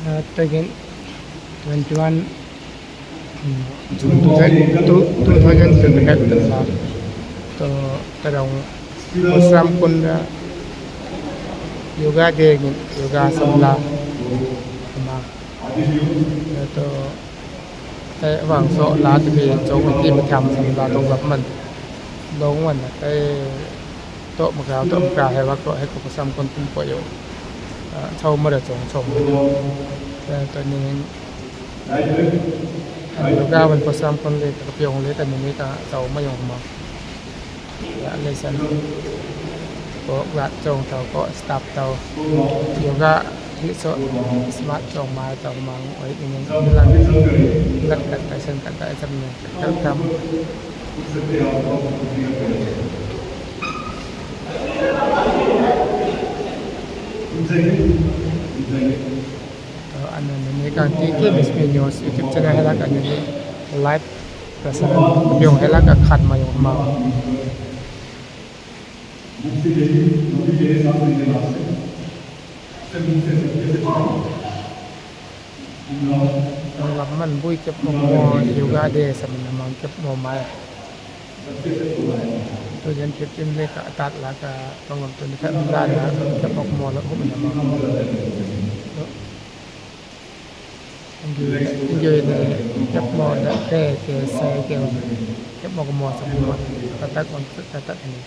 Takin twenty-one, two thousand twenty-one, to, to, to, to samkunda yoga degin, yoga samla ma. To, te wang so la te so ti ma tham samla tong lap man. Dong wan te ໂຕະໝາກກາວ ໂຕະໝາກກາວ ໃຫ້ວ່າເກາະ ໃຫ້ເຂົາປະຊຳຄົນເປັນປະໂຫຍດ ເຊົາມື້ລະສອງສອງ ແຕ່ຕອນນີ້ ໂຍກາມັນປະຊຳຄົນເລີຍ ກະປຽງເລີຍ ແຕ່ມື້ນີ້ກະເຊົາມາໂຍມາ ແລະເລີຍຊັ້ນ ເກາະກາດຈອງເຕົາ ເກາະສະຕັບເຕົາ ໂຍກາ It's so smart, so my, so mang, oi, ini, bilang, bilang, kata, sen, kata, sen, kata, kam. Anu, ini kan, kiki, Miss Minions, YouTube channel, hela, kan, ini, live, pesan, biong, hela, kan, khat, mayong, mau. Bukti dehi, bukti dehi, saat ini, last. ສຳລັບມັນບຸຍເກັບໝໍ່ ໂຍກາເດ ສຳນັກມັນເກັບໝໍ່ມາ ໂຕຍັນເກັບຈິມເລກະຕັດລະກະຕ້ອງລຳຕົວນີ້ແທ້ມັນດ້ານລະເກັບໝໍ່ລະໂອມັນນະມາ ຢູ່ ຢູ່ໃນເກັບໝໍ່ແລະແກ່ແກ່ໃສ່ແກ່ເກັບໝໍ່ກະໝໍ່ສຳລັບມັນກະຕັດມັນກະຕັດອັນນີ້.